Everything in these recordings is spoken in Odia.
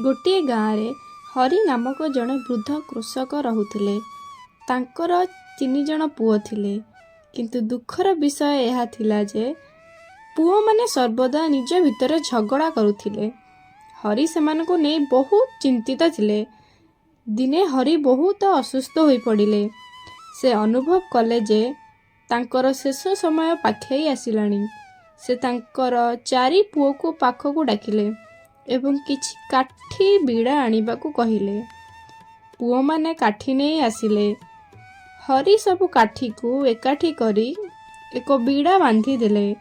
ଗୋଟିଏ ଗାଁରେ ହରି ନାମକ ଜଣେ ବୃଦ୍ଧ କୃଷକ ରହୁଥିଲେ। ତାଙ୍କର ତିନିଜଣ ପୁଅ ଥିଲେ। କିନ୍ତୁ ଦୁଃଖର ବିଷୟ ଏହା ଥିଲା ଯେ ପୁଅମାନେ ସର୍ବଦା ନିଜ ଭିତରେ ଝଗଡ଼ା କରୁଥିଲେ। ହରି ସେମାନଙ୍କୁ ନେଇ ବହୁତ ଚିନ୍ତିତ ଥିଲେ। ଦିନେ ହରି ବହୁତ ଅସୁସ୍ଥ ହୋଇପଡ଼ିଲେ। ସେ ଅନୁଭବ କଲେ ଯେ ତାଙ୍କର ଶେଷ ସମୟ ପାଖେଇ ଆସିଲାଣି। ସେ ତାଙ୍କର ଚାରି ପୁଅକୁ ପାଖକୁ ଡାକିଲେ ଏବଂ କିଛି କାଠି ବିଡ଼ା ଆଣିବାକୁ କହିଲେ। ପୁଅମାନେ କାଠି ନେଇ ଆସିଲେ। ହରି ସବୁ କାଠିକୁ ଏକାଠି କରି ଏକ ବିଡ଼ା ବାନ୍ଧିଦେଲେ।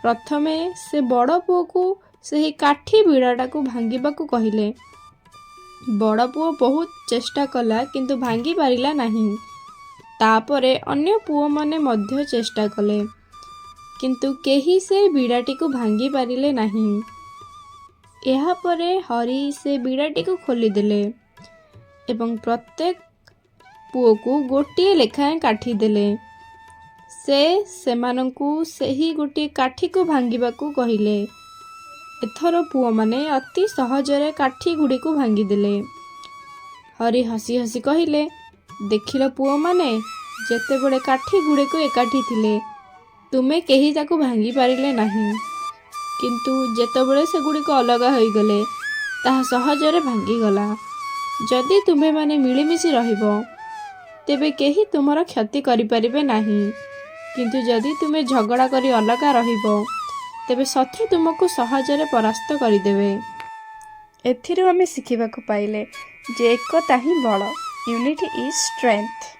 ପ୍ରଥମେ ସେ ବଡ଼ ପୁଅକୁ ସେହି କାଠି ବିଡ଼ାଟାକୁ ଭାଙ୍ଗିବାକୁ କହିଲେ। ବଡ଼ ପୁଅ ବହୁତ ଚେଷ୍ଟା କଲା, କିନ୍ତୁ ଭାଙ୍ଗି ପାରିଲା ନାହିଁ। ତାପରେ ଅନ୍ୟ ପୁଅମାନେ ମଧ୍ୟ ଚେଷ୍ଟା କଲେ, କିନ୍ତୁ କେହି ସେ ବିଡ଼ାଟିକୁ ଭାଙ୍ଗି ପାରିଲେ ନାହିଁ। ଏହାପରେ ହରି ସେ ବିଡ଼ାଟିକୁ ଖୋଲିଦେଲେ ଏବଂ ପ୍ରତ୍ୟେକ ପୁଅକୁ ଗୋଟିଏ ଲେଖାଏଁ କାଠି ଦେଲେ। ସେ ସେମାନଙ୍କୁ ସେହି ଗୋଟିଏ କାଠିକୁ ଭାଙ୍ଗିବାକୁ କହିଲେ। ଏଥର ପୁଅମାନେ ଅତି ସହଜରେ କାଠିଗୁଡ଼ିକୁ ଭାଙ୍ଗିଦେଲେ। ହରି ହସି ହସି କହିଲେ, "ଦେଖିଲ ପୁଅମାନେ, ଯେତେବେଳେ କାଠିଗୁଡ଼ିକ ଏକାଠି ଥିଲେ, ତୁମେ କେହି ତାକୁ ଭାଙ୍ଗି ପାରିଲେ ନାହିଁ। କିନ୍ତୁ ଯେତେବେଳେ ସେଗୁଡ଼ିକ ଅଲଗା ହୋଇଗଲେ, ତାହା ସହଜରେ ଭାଙ୍ଗିଗଲା। ଯଦି ତୁମେମାନେ ମିଳିମିଶି ରହିବ, ତେବେ କେହି ତୁମର କ୍ଷତି କରିପାରିବେ ନାହିଁ। କିନ୍ତୁ ଯଦି ତୁମେ ଝଗଡ଼ା କରି ଅଲଗା ରହିବ, ତେବେ ଶତ୍ରୁ ତୁମକୁ ସହଜରେ ପରାସ୍ତ କରିଦେବେ।" ଏଥିରୁ ଆମେ ଶିଖିବାକୁ ପାଇଲେ ଯେ ଏକତା ହିଁ ବଳ। Unity is strength.